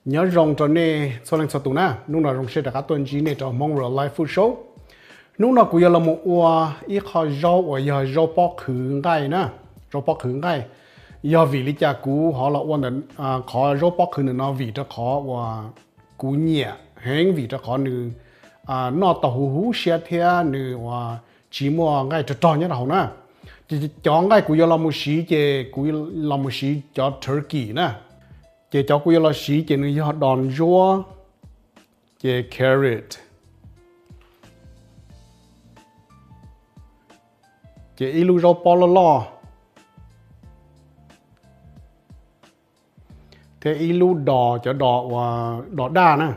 Nyob zoo rau nej txhua leej txhua tus na, hnub no zoo siab rov qab tuaj ntsib nej rau Hmoob Real Life Food Show. Hnub no kuv yuav los mus ua ib qho zaub uas yog zaub pob qhwv nqaij na, zaub pob qhwv nqaij. Yog vim li cas kuv ho los ua ntawm qhov zaub pob qhwv ntawm no? Vim rau qhov uas kuv nyiam heev, vim rau qhov nws noj tau huv huv siab thiab nws uas tsis muaj nqaij rog rog nyob rau hauv na. Ces cov nqaij kuv yuav los mus siv ces kuv los mus siv cov turkey na. Ces cov kuv yuav los siv ces nws yog dos ntsuab, ces carrot, ces ib lub zaub pob loj loj, thiab ib lub dos, cov dos uas dos daj na.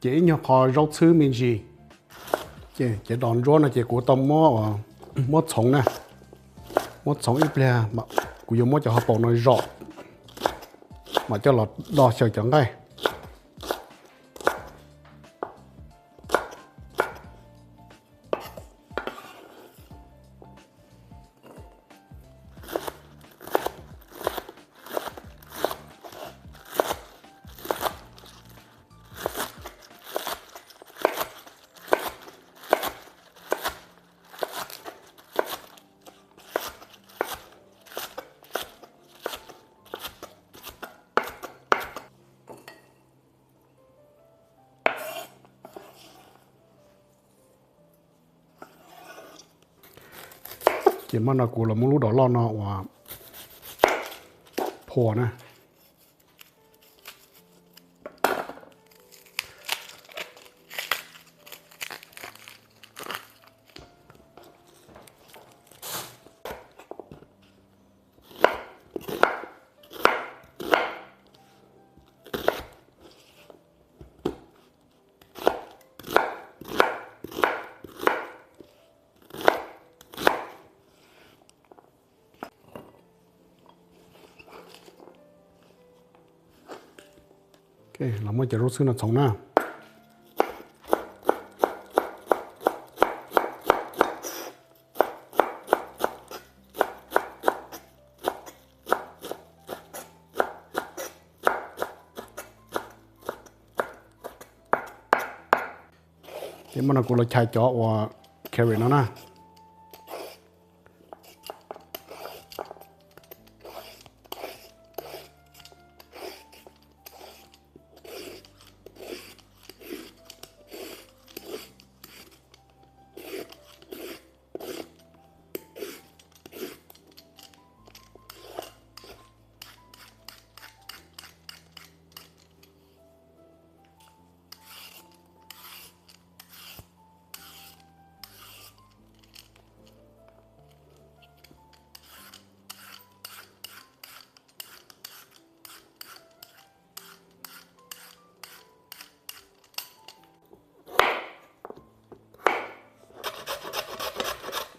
Ces ib nyuag qho zaub txhwb me ntsis. Ces cov dos ntsuab no ces kuv tau muab, muab txhoov na, muab txhoov ib pliag, kuv yuav muab cov hauv paus no zom mam coj los do xyaw cov nqaij. Ces mas no kuv los muab lub dos loj no uas phua na. Los muab cov zaub txhwb no txhoov na. Ces mas no kuv los chais cov uas carrot no na.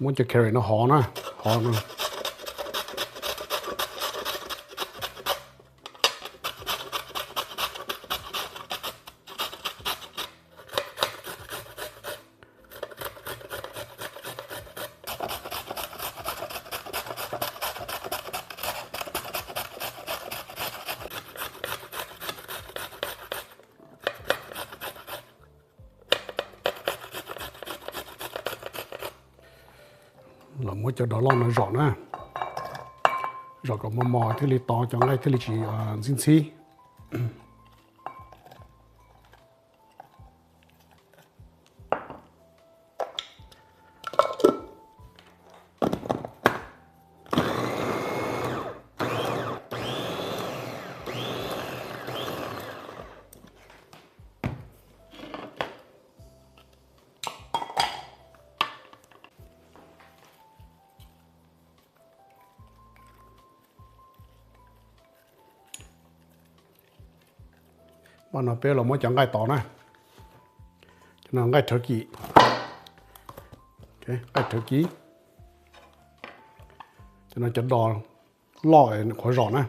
Muab cov carrot no hov na, hov no. Los muab cov dos loj no zom na, zom kom mos mos thiaj li tov, cov nqaij thiaj li tsis ntxhib ntxhib. Mas no peb los muab cov nqaij tov na. Cov no nqaij turkey, nqaij turkey. Cov no cov dos loj qhuav zom na.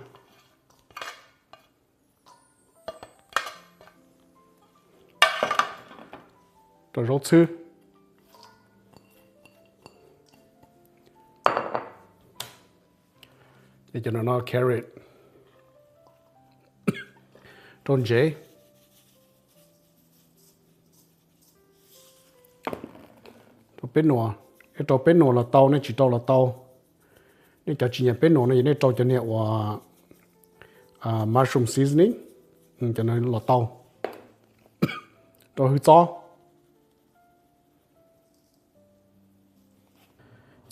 Rau zaub txhwb. Ces cov no no carrot. Rau ntsev, rau peb nuam, nej rau peb nuam los tau, nej tsis rau los tau. Nej cov tsis nyiam peb nuam no yog nej rau cov niag uas mushroom seasoning, cov no los tau, rau hwj txob.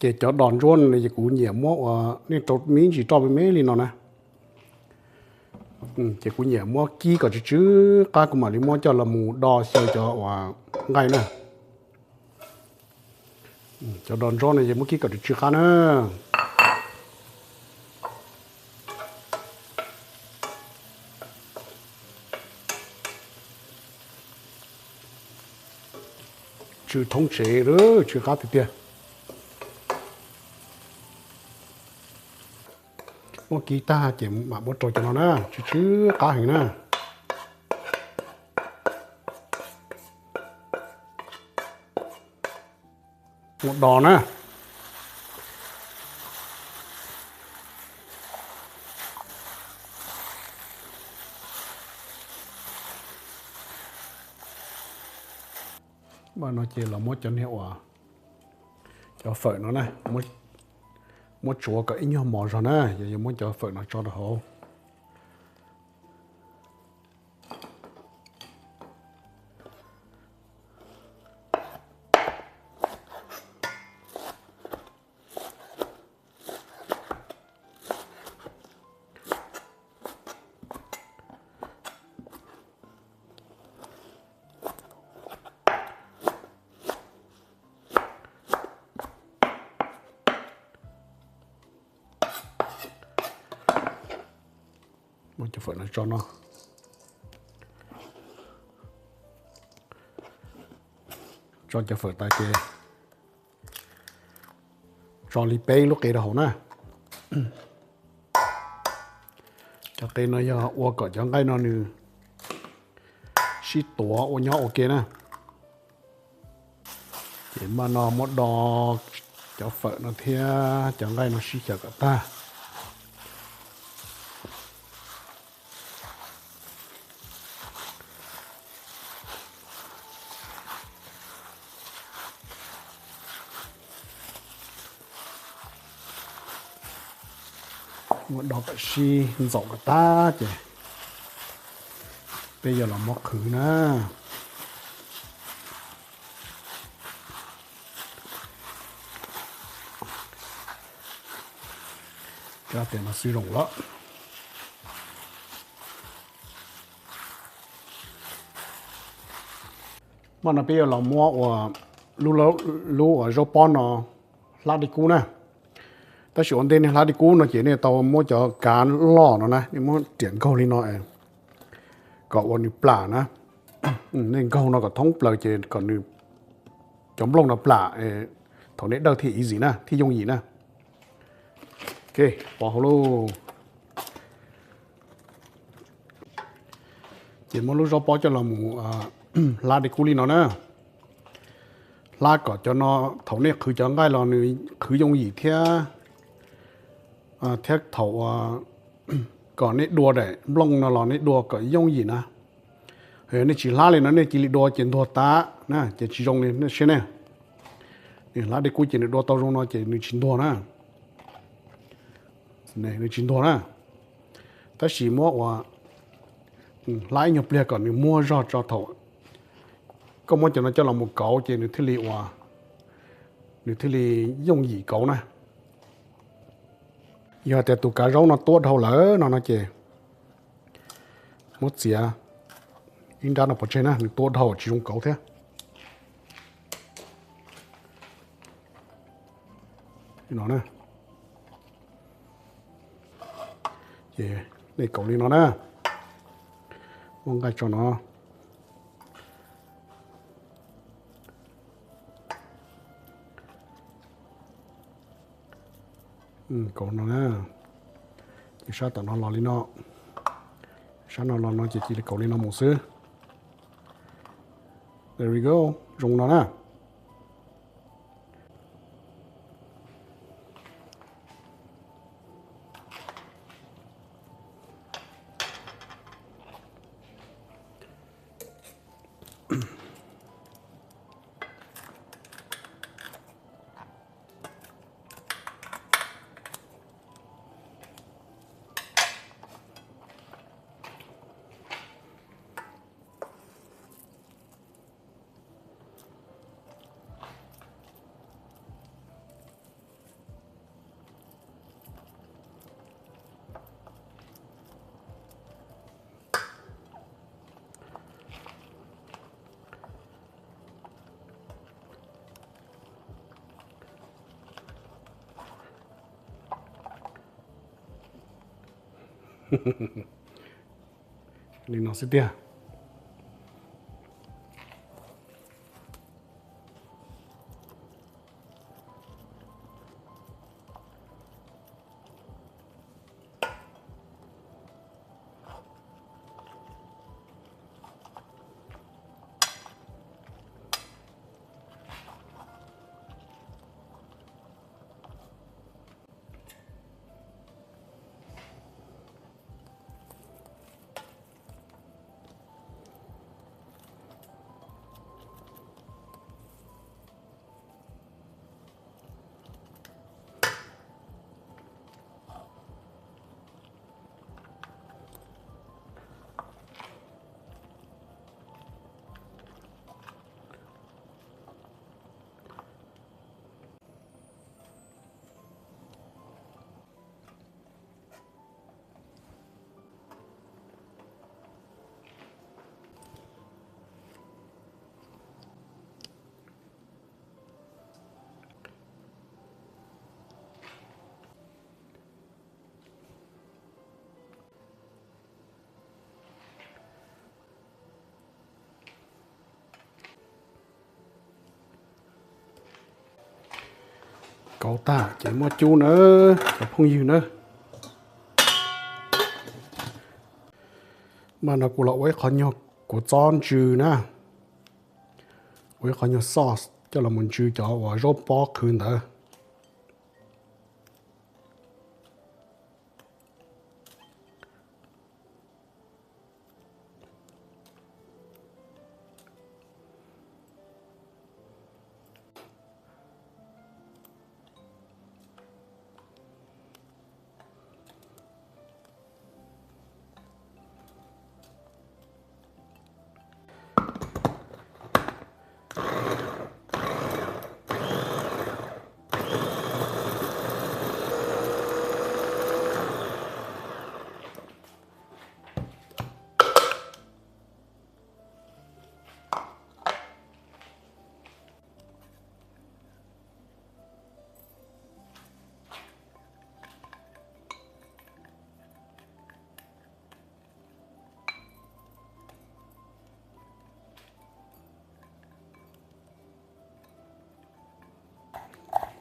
Ces cov dos ntsuab no ces kuv nyiam muab uas nej rau me ntsis roj me me li no na. Ces kuv nyiam muab kib kom tsw tsw qab kuv mam li muab coj los mus do xyaw cov uas nqaij na. Cov dos ntsuab no ces muab kib kom tsw tsw qab na. Tsw thoob tsev, tsw qab tiag tiag. Muab kib tag ces mam muab rau cov no na, tsw tsw qab heev na. Muab do na. Mas no ces los muab cov niag uas cov fawm no na, muab tsuav kom ib nyuag mos zog na, yog yuav muab cov fawm no tso rau hauv. Muab cov fawm no tso no, tso cov fawm tas ces tso li peb lub qe rau hauv na. Cov qe no yog ua kom cov nqaij no nws sib tuav ua nyob ua ke na. Ces mas no muab do cov fawm no thiab cov nqaij no sib xyaw kom tag. Muab do kom sib ntxaum kom tag ces peb yuav los muab qhwv na. Cov tias no xwb zoo lawm. Mas no peb yuav los muab ua lub uas zaub pob no hlab dej kub na. Tab sis ua ntej nej hlab dej kub no ces nej tau muab cov kav loj no na, nej muab riam nkaug li no kom ua nws plam na. Nej nkaug no kom thoob plaws ces kom nws, cov nplooj no plam, thaum nej dawj thiaj easy na, thiaj yooj yim na. Ok, pov hauv lauj. Ces muab lub zaub pob coj los mus hlab dej kub li no na. Hlab kom cov no thaum nej qhwv cov nqaij los nws qhwv yooj yim thiab, thiab thaum kom nej dua daim nplooj no los nej dua kom yooj yim na. Nej tsis hlab li no nej cia li dua ces ntuag tas na ces tsis zoo li nej siab ne. Nws hlab dej kub ces nws dua tau zoo no ces nws tsis ntuag na. Nws tsis ntuag na. Tab sis muab ua hlab ib nyuag pliag kom nws muag zog tso thaum koj muab cov no coj los mus kauv ces nws thiaj li ua, nws thiaj li yooj yim kauv na. Yog tias tus kav zaub no tuab dhau lawm no no ces muab txiav ib nrab no pov tseg na, nws tuab dhau tsis zoo kauv thiab. No na. Ces nej kauv li no na. Muab nqaij tso no. Kauv no na. Ces sab tom no los li no. Sab no los no ces cia li kauv li no mus xwb. There we go, zoo no na. Li no xwb tiag. Kauv tag ces muab cub nawb cov phooj ywg nawb. Mas no kuv los ua ib qho nyuag kua txob ntsw na, ua ib qho nyuag sauce coj los mus ntsw cov uas zaub pob qhwv ntawd.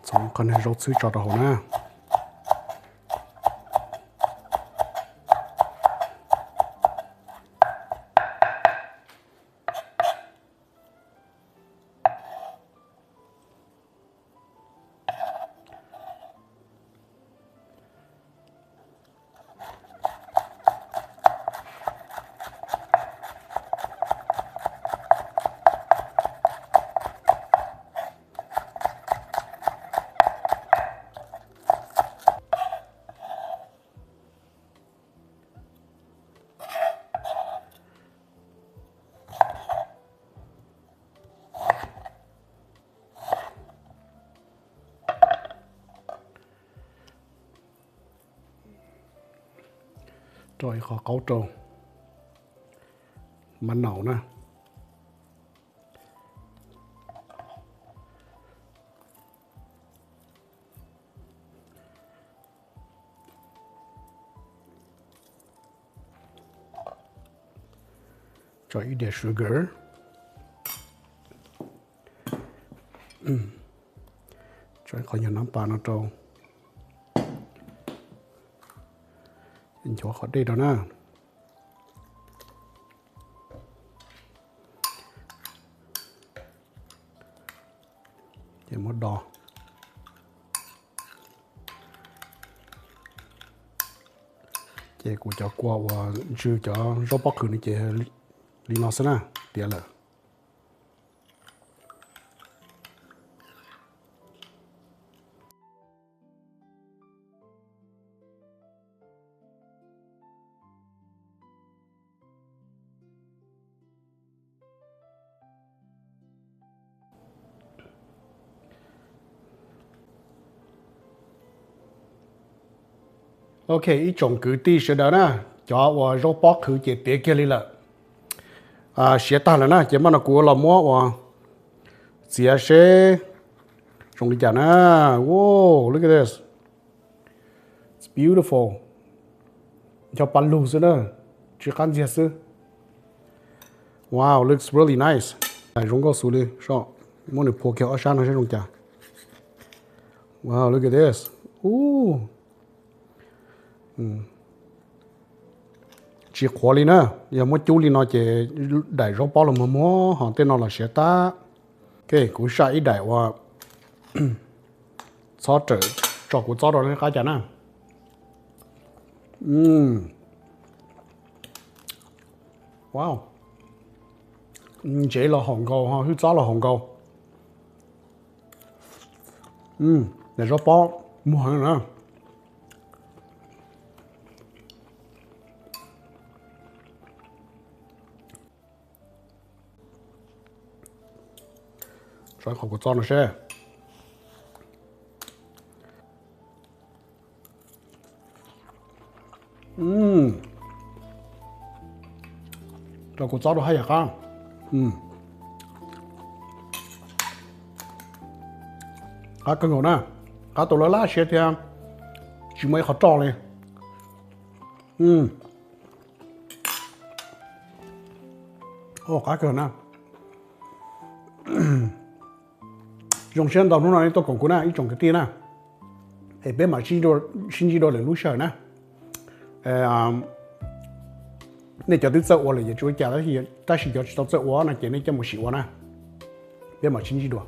Txhoov qhov niag zaub txhwb tso rau hauv na. Rau ib qho qaub rau, mab naum na. Tso ib diav sugar. Tso ib qho nyuag nab pas no rau. Nchuav qhov dej rau na. Ces muab do. Ces kuv cov kua uas ntsw cov zaub pob qhwv no ces li no xwb na, tiav lawm. Ok, ib tsoom kwv tij sawv daws na, cov uas zaub pob qhwv ces tiav kiag li lawm. Siav tag lawm na, ces mam no kuv los muab uas txiav seb zoo li cas na. Wow, look at this. It's beautiful. Cov pa lug xwb na, tsis qab ntxiag xwb. Wow, looks really nice. Daim zoo nkauj xus li so. Muab nws phua kiag ob sab no saib zoo cas. Wow, look at this. Tsis qhuav li na. Yog muab cub li no ces daim zaub pob los muag muag ho tej no los siav tag. Ok, kuv saib ib daim uas txhob rawm, tso kuv txob rau qab cas na. Wow, ntsev los haum nkaus ho hwj txob los haum nkaus. Daim zaub pob muag heev na. Tso qhov kuv txob no seb. Tso kuv txob rau haj yam qab. Qab kawg nkaus na, qab tau laj laj siab thiab tsis muaj ib qho roj li. Qab kawg na. Zoo siab ntau hnub no nej tuaj koom kuv na ib tsoom kwv tij na. Es peb mam sib ntsib dua lwm lub sij hawm na. Nej cov twb txawj ua lawm ces tsis ua cas, tab sis cov tsis tau txawj ua no ces nej coj mus sim ua na. Peb mam sib ntsib dua.